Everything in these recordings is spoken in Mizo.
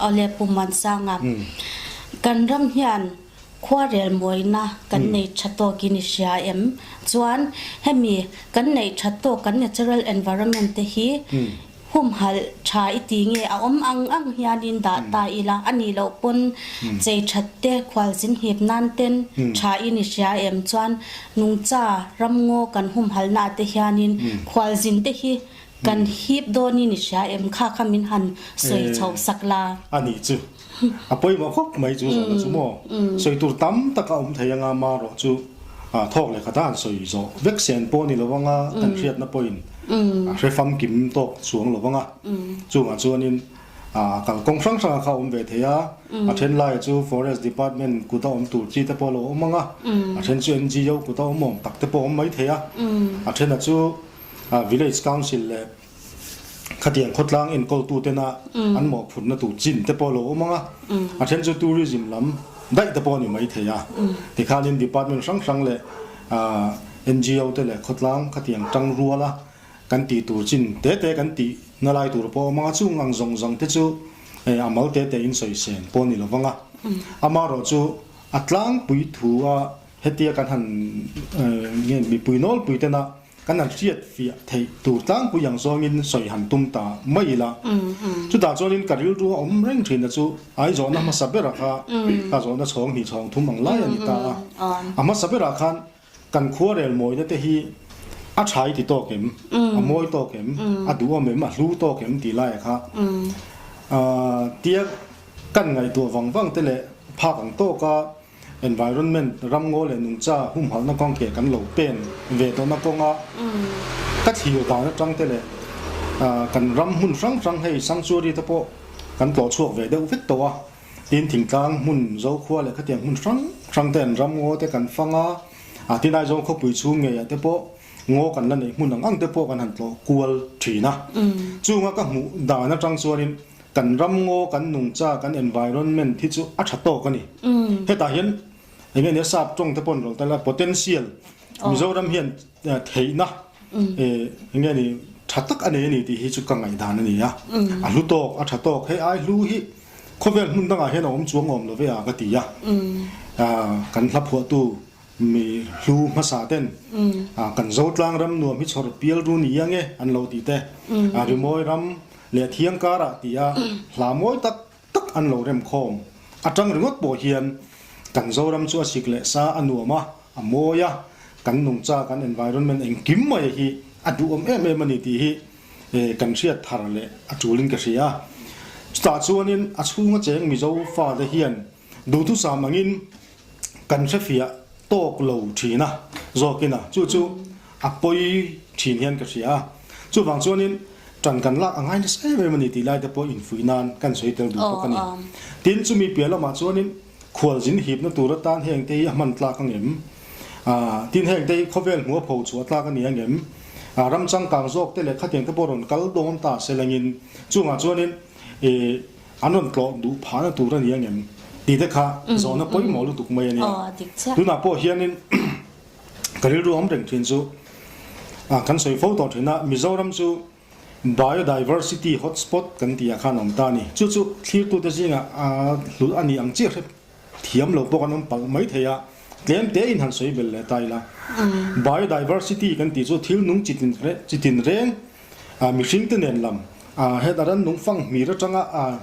Awle Pu Muansanga, kan ram hian khuarel mawina kan nei tha tawkin i hria em? Chuan hemi kan neih that tawk kan natural environment te hi humhalh tha i ti nge a awm ang ang hianin dah ta ila a nih loh pawn chei that te khualzin hip nan ten tha in i hria em? Chuan nungcha ramngaw kan humhalhna ah te hianin khualzin te hi Kan hip dawnin i hria em? Kha kha min han sawi chhoh sak la. A nih chu. A pawimawh khawp mai chu zawhna chu maw? Sawi tur tam tak a awm thei anga marawh chu thawk leh khat a han sawi zawh vek sen pawh ni lo anga kan hriatna pawhin a hre famkim tawk chuang lo anga chungah chuanin kalkawng hrang hranga kha a awm ve thei a, a then laiah chu Forest Department kut a awm tur chi te pawh a lo awm anga a then chu NGO kut a awm awm tak te pawh a awm mai thei a, a thenah chu Village Council leh khatiang khawtlang enkawltu tena an mawhphurhna tur chin te pawh a lo awm ang a, a then chu tourism lam daih te pawh a ni mai thei a. Tikhanin department hrang hrang leh NGO te leh khawtlang khatiang tangruala kan tih tur chin te te kan tih na lai tur pawh a awm ang a, chung ang zawng zawng te chu a mal te te in sawi sen pawh a ni lo vang a. Amaherawhchu a tlangpui thu a hetia kan han nge mipui nawlpui tena Kan han hriat fiah theih tur tlangpui ang zawngin sawi han tum ta mai ila. Chutah chuanin ka rilru a awm reng thin a chu Aizawhna hmasa bera kha ka zawhna chhawng hnih chhawng thum ang lai a ni ta a. A hmasa berah khan kan khuarel mawina te hi a tha i ti tawk em, a mawi tawk em, a duhawm em, a hlu tawk em tih laia kha tia kan ngaihtuah vang vang te leh phak ang tawka Environment, ramngaw leh nungcha humhalhna kawng ke kan lo pen ve tawhna kawnga ka thlir dan atang te leh kan ram hmun hrang hrang hei sanctuary te pawh kan tlawh chhuak ve deuh vek tawh a, tin thingtlang hmun Zokhua leh khatiang hmun hrang hrang te an ramngaw te kan fang a, a tin Aizawl khawpui chhung ngeiah te pawh ngaw kan la neih hmun ang ang te pawh kan han tlawh kual thin a, chunga ka hmuh dan atang chuanin Kan ramngaw, kan nungcha, kan environment hi chu a tha tawk a ni. Hetah hian eng nge nia sap tawng te pawh an rawn tal a, potential, Mizoram hian theihna eng nge ni tha tak a nei a ni tih hi chu ka ngaihdan a ni a. A hlu tawk, a tha tawk, hei ai hlu hi khawvel hmun dangah hian a awm chuang awm lo ve a ka ti a. Kan hla phuahtu Mi hlu hmasa ten kan Zotlang ram nuam hi chhawr pial ru ni ang e an lo ti te, rimawi ram leh thiang karah tia hla mawi tak tak an lo rem khawm atang ringawt pawh hian kan Zoram chu a sik leh sa a nuam a, a mawi a, kan nungcha kan environment engkim mai hi a duhawm em em a ni tih hi kan hriat thar leh a tulin ka hria. Chutah chuanin a chhunga cheng Mizo fate hian Duhthusam angin kan hrefiah tawk lo thin a, zawkin a, chu chu a pawi thin hian ka hria a. Chuvang chuanin tan kan lak a ngai nasa em em a ni tih lai te pawh infuih nan kan sawi tel duh bawk a ni. Tin, chumi piah lamah chuanin khualzin hipna tur atan heng te hi a hman tlak ang em? Tin, heng te hi khawvel hmuh a pho chhuah tlak a ni ang em? Ram changkang zawk te leh khatiang te pawh rawn kal dawn ta selangin chungah chuanin ih An rawn tlawh duh phahna tur a ni ang em tih te kha zawhna pawimawh lutuk mai a nia. Tunah pawh hianin ka rilru awm reng thin chu kan sawi fo tawh thin a, Mizoram chu biodiversity hotspot kan tih ah khan a awm ta a ni. Chu chu thlirtute zingah hlut a ni ang chiah hre thiam lo pawh kan awm palh mai thei a, tlem te in han sawi belh leh ta ila. Biodiversity kan tih chu thil nung chitin reng Mihring te nen lam heta rannung fang hmir atanga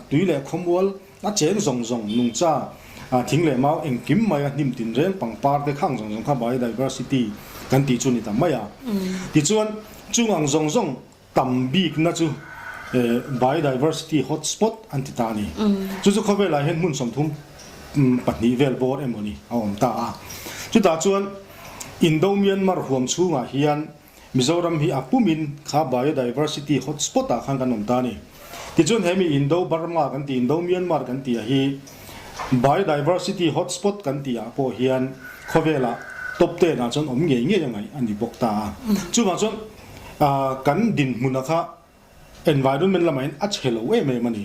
tui leh khawmual a cheng zawng zawng nungcha thing leh mau engkim mai a hnim tin reng pangpar te khang zawng zawng kha biodiversity kan tih chu ni ta mai a. Tichuan chung ang zawng zawng tam bikna chu biodiversity hotspot an ti ta a ni. Chu chu khawvelah hian hmun 32 vel bawr emawni a awm ta a. Chutah chuan Indo-Myanmar huam chhungah hian Mizoram hi a pumin kha biodiversity hotspot ah khan kan awm ta a ni. Tichuan he mi Indo Burma kan tih, Indo Myanmar kan tih ah hi biodiversity hotspot kan tih ah pawh hian khawvelah top ten ah chuan awm ngei ngei a ngaih a ni bawk ta a. Chuvang chuan kan dinhmun ah kha environment lamah hian a chhe lo em em a ni.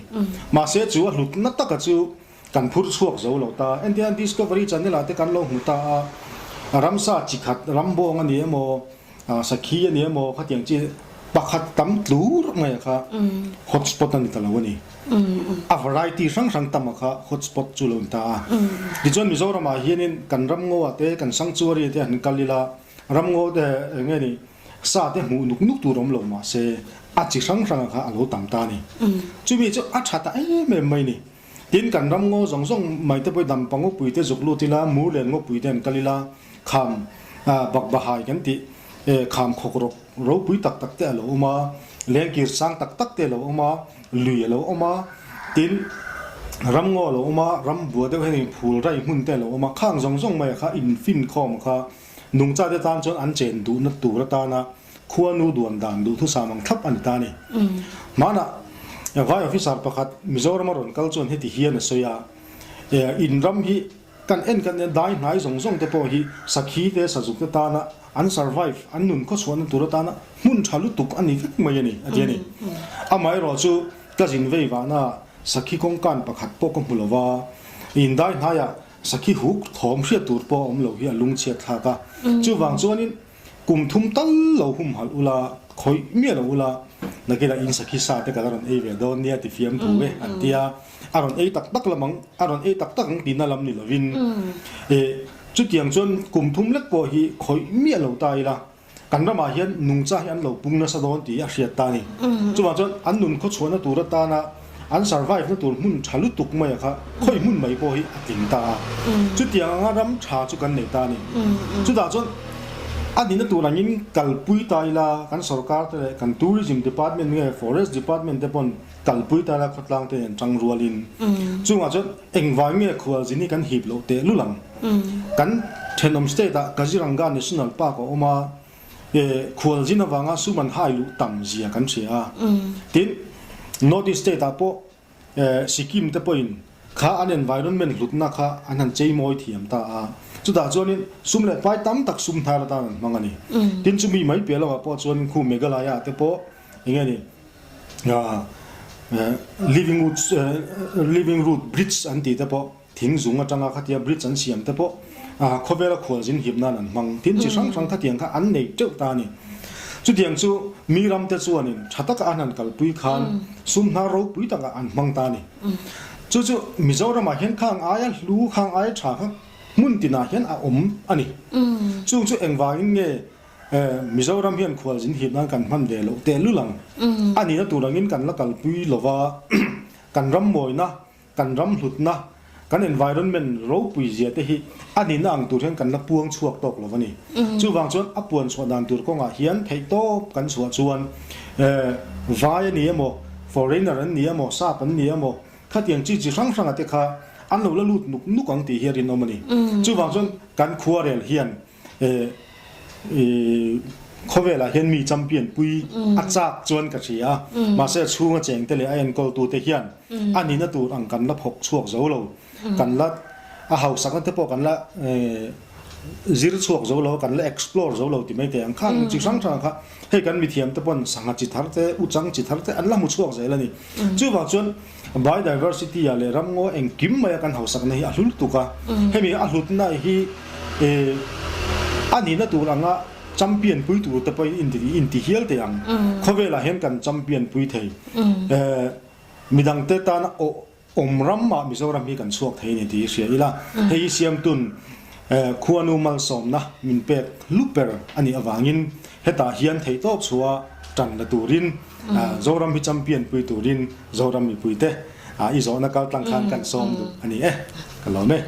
Mahse chu a hlutna taka chu kan phur chhuak zo lo ta. Entirnan Discovery Channel ah te kan lo hmu ta a, ramsa chi khat rambawng a ni emaw, sakhi a ni emaw khatiang chi pakhat tam tlur mai kha hotspot a ni ta lo a ni. A variety hrang hrang tam a kha hotspot chu lo ni ta a. Tichuan Mizoramah hianin kan ramngaw ah te kan sanctuary te han kal ila ramngaw te eng nge ni sa te hmuh nuk nuk tur awm lo mahse a chi hrang hrang a kha a lo tam ta a ni. Chumi chu a tha ta em em mai ni. Tin kan ramngaw zawng zawng mai te pawh dampa ngawpui te zuk lut ila mur len ngawpui te han kal ila kham bakbahai kan tih kham khawk rawk ropui tak tak te a lo awm a, lengkir sang tak tak te a lo awm a, lui a lo awm a, tin ramngaw a lo awm a, ram bua deuh hian phul rai hmun te a lo awm a, khang zawng zawng mai kha infinkhawm kha nungcha te tan chuan an chen duhna tur atana khuanu duan dan duhthusam ang thlap a ni ta a ni. Hmanah vai officer pakhat Mizoram a rawn kal chuan heti hian a sawi a, In ram hi Kan en kan en dai hnai zawng zawng te pawh hi sakhi te sazuk te tana an survive, an nun khawchhuahna tur atana hmun tha lutuk a ni vek mai a ni, a ti a ni. Amaherawh chu ka zin vei vahna sakhi kawngkan pakhat pawh ka hmu lo va, in dai hnaiah sakhi huk thawm hriat tur pawh a awm lo hi a lungchhiat thlak a. Chuvang chuanin Kum thum tal lo humhalh ula, khawih miah lo ula, nakinah in sakhi sa te ka la rawn ei ve dawn nia ti fiam thu e an ti a, a rawn ei tak tak lam ang, a rawn ei tak tak ang tihna lam ni lovin e chutiang chuan kum thum lek pawh hi khawih miah lo ta ila, kan ramah hian nungcha hi an lo pung nasa dawn tih a hriat ta a ni. Chuvang chuan an nun khawchhuahna tur atana an survive na tur hmun tha lutuk mai a kha khawi hmun mai pawh hi a tling ta a. Chutiang anga ram tha chu kan nei ta a ni. Chutah chuan a nihna tur angin kalpui ta ila kan sorkar te leh kan tourism department nge forest department te pawn kalpui ta ila khawtlang te nen tang rualin chungah chuan engvai nge khualzin hi kan hip loh teh lul ang. Kan thenawm state ah Kaziranga National Park a awm a. Khualzin avanga sum an hai luh tam zia kan hria a. Tin, North East state ah pawh Sikkim te pawhin kha an environment hlutna kha an han chei mawi thiam ta a. Chutah chuanin sum leh pai tam tak sum hnar atan an hmang a ni. Tin, chumi mai piah lamah pawh chuanin khu Meghalaya te pawh eng nge ni living woods living root bridge an tih te pawh Thing zung atanga khatia bridge an siam te pawh khawvela khualzin hip nan an hmang. Tin, chi hrang hrang khatiang kha an nei teuh ta a ni. Chutiang chu mi ram te chuanin tha taka an han kalpui khan sum hnar ropui takah an hmang ta a ni. Chu chu Mizoramah hian khang aia hlu, khang aia tha kha hmun tinah hian a awm a ni. Chung chu engvangin nge Mizoram hian khualzin hip nan kan hman ve loh tehlul ang? A nihna tur angin kan la kalpui lova kan ram mawina Kan ram hlutna, kan environment ropui zia te hi a nihna ang tur hian kan la puang chhuak tawk lo a ni. Chuvang chuan a puan chhuah dan tur kawngah hian theihtawp kan chhuah chuan vai a ni emaw, foreigner an ni emaw, sap an ni emaw, khatiang chi chi hrang hranga te kha an lo la lut nuk nuk ang tih hi a rinawm a ni. Chuvang chuan kan khuarel hian Khawvelah hian mi champion pui a chak chuan ka hria a, mahse a chhunga chengte leh a enkawltute hian a nihna tur ang kan la phawk chhuak zo lo, kan la a hausakna te pawh kan la zir chhuak zo lo, kan la explore zo lo ti mai thei ang. Khang chi hrang hrang kha hei kan mithiam te pawn sangha chi thar te, uchang chi thar te an la hmu chhuak zel a ni. Chuvang chuan biodiversity ah leh ramngaw engkim maia kan hausakna hi a hlu lutuk a, hemi a hlutna hi a nihna tur anga champion pui tur te pawhin inti hial teh ang. Khawvelah hian kan champion pui thei. Midangte tana awm ramah Mizoram hi kan chhuak thei a ni tih hi hria ila, hei hi siamtun khuanu malsawmna min pek hlu ber a nih avangin hetah hian theihtawp chhuah tan la turin Zoram hi champion pui turin Zoram mipuite i zawhna kal tlang khan kan sawm duh a ni e. Ka lawm e.